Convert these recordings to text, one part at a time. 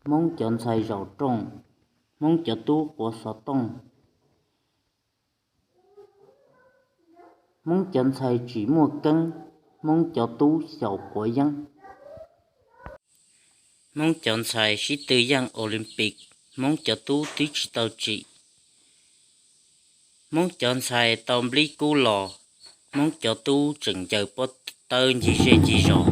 Hmoob cov ntxhais zaum rooj, Hmoob cov tub quav xov tooj, Hmoob cov ntxhais tsis muaj keeb, Hmoob cov tub xyaum quav yeeb. Hmoob cov ntxhais sib tw yaaj Olympic, Hmoob cov tub twb tsis tau tsim. Hmoob cov ntxhais tau nplib kub los, Hmoob cov tub tseem ncaws pob tawb ncig zej ncig zos.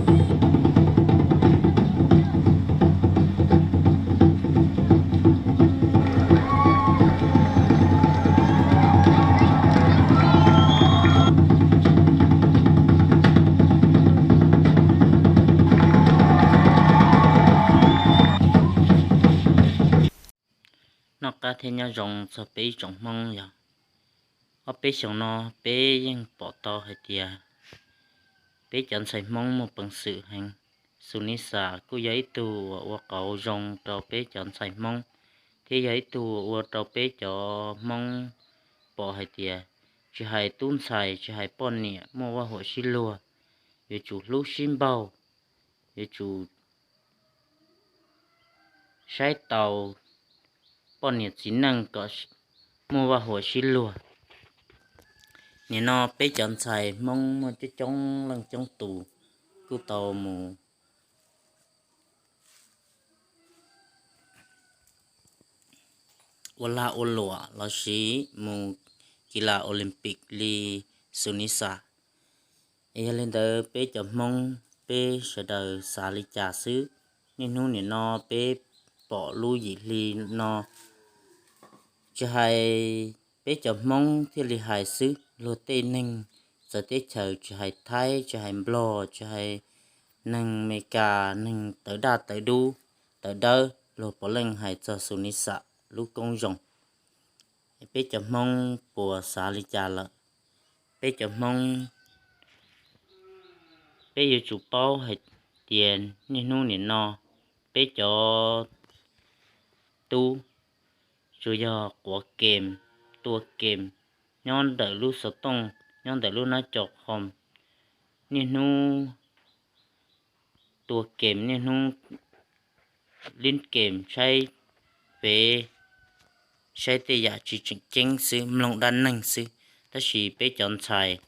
Noj qab thiab nyob zoo txog peb ib tsoom Hmoob yog. Ob peb xyoos no peb yeej pom tau hais tias peb cov ntxhais Hmoob muaj peev xwm heev. Xus Nis Xas kuj yog ib tug uas ua qauv zoo rau peb cov ntxhais Hmoob, thiab yog ib tug uas ua rau peb cov Hmoob pom hais tias tsis hais tub ntxhais tsis hais poj niam muaj vaj huam sib luag, yuav tsum hlub sib npaug, yuav tsum saib taus poj niam txiv neej kom muaj vaj huam sib luag. Nim no peb cov ntxhais Hmoob muaj coob coob leej coob tus kuj tau mus ua lag ua luam los sis mus kis las Olympic li Xus Nis Xas. Yog li ntawd peb cov Hmoob peb sawv daws xav li cas xwb? Niaj hnub nim no peb pom lub yim hli no, tsis hais peb cov Hmoob thiaj li hais xwb, luag tej neeg txawv teb chaws tsis hais Thaib tsis hais Nplog tsis hais neeg Amelikas neeg tawv daj tawv dub tawv dawb luag puav leej hais txog Xus Nis Xas lub koob zoo. Peb cov Hmoob puas xav li cas lawm? Peb cov Hmoob, peb yuav tsum paub hais tias niaj hnub nim no peb cov tub tsuas yog quav kem, tua kem, nyob ntawm lub xov tooj, nyob ntawm lub nab co qhom, niaj hnub tua kem, niaj hnub lib kem, saib fev, saib tej yam tsis tseem ceeb xwb, mloog dab neeg xwb. Tab sis peb cov ntxhais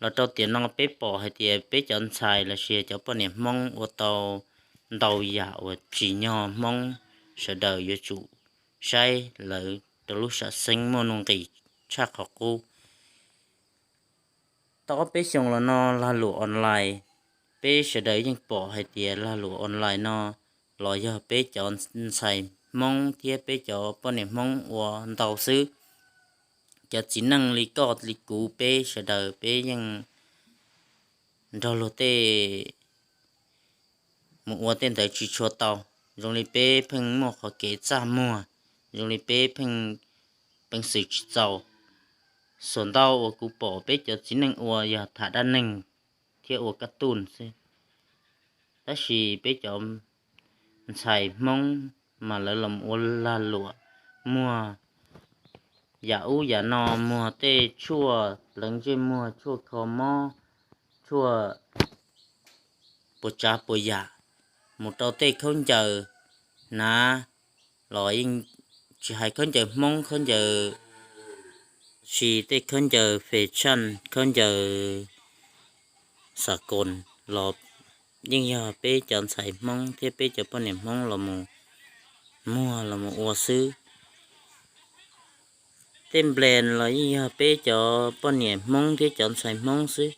los rau tiam no peb pom hais tias peb cov ntxhais los sis cov poj niam Hmoob ua tau ntau yam uas tsim nyog Hmoob sawv daws yuav tsum saib lawv rau lub sam xeeb muaj nuj nqis tshaj qhov qub. Tau ob peb xyoos los no lag luam online, peb sawv daws yeej pom hais tias lag luam online no los yog peb cov ntxhais Hmoob thiab peb cov poj niam Hmoob ua ntau xwb. Cov txiv neej li koj li kuv peb sawv daws peb yeej nrog luag tej mus ua tej ntawd tsis tshua tau. Zoo li peb pheej muaj qhov kev txaj muag, zoo li peb pheej peev xwm tsis txaus. Xuas ntau uas kuv pom peb cov txiv neej ua yog tham dab neeg thiab ua kab tuj xwb. Tab sis peb cov ntxhais Hmoob mas lawv los ua lag luam, muag yam ub yam no, muag tej tshuaj pleev ntsej muag, tshuaj kho mob, tshuaj puas tsav puas yam, mus rau tej khaub ncaws hnav los yeej tsis hais khaub ncaws Hmoob, khaub ncaws tsis, tej khaub ncaws fashion, khaub ncaws xav koos los yeej yog peb cov ntxhais Hmoob thiab peb cov poj niam Hmoob los mus muag los mus ua xwb. Tej brand los yeej yog peb cov poj niam Hmoob thiab cov ntxhais Hmoob xwb.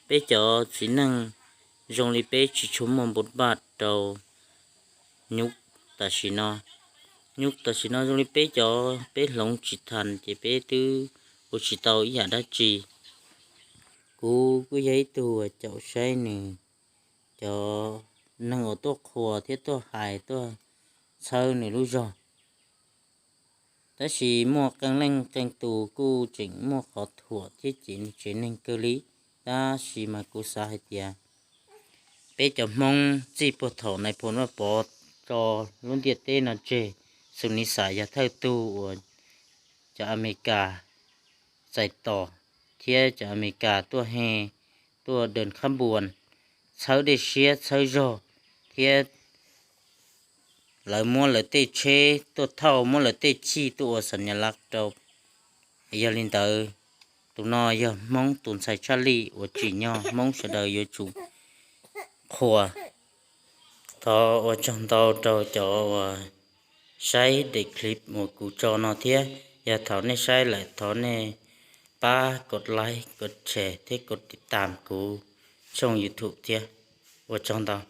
Peb cov txiv neej zoo li peb tsis tshua muaj npun npaj rau nyuj tam sim no. Nyuj tam sim no zoo li peb cov peb hloov tsis tau ces peb twb ua tsis tau ib yam dab tsi. Kuv kuj yog ib tug caum saib nws, cov neeg uas tuaj qhuas thiab tuaj hais tuaj txhawb nws lub zog. Tab sis muaj qee leej qee tus kuj tseem muaj qhov thuam thiab cem nws tsev neeg kawg li. Tab sis mas kuv xav hais tias peb cov Hmoob txij puag thaum Nais Phoo Vaj Pov tso lub ntiaj teb no tseg, Xus Nis Xas yog thawj tug uas cov Amelikas txais tos thiab cov Amelikas tuaj he, tuaj dawm khab npuas, txhawb dej siab txhawb zog thiab lawv muab lawv tej tsheb tuaj thauj, muab lawv tej chij tuaj ua xam nyas laj rau. Yog li ntawd, tus no yog Hmoob tus ntxhais tshaj lij uas tsim nyog Hmoob sawv daws yuav tsum qhuas. Thov ua tsaug ntau rau cov uas saib daim clip uas kuv tso no thiab. Yog thaum nej saib lawm thov nej pab kov like, kov share thiab kov tiv tam kuv tshooj YouTube thiab. Ua tsaug ntau.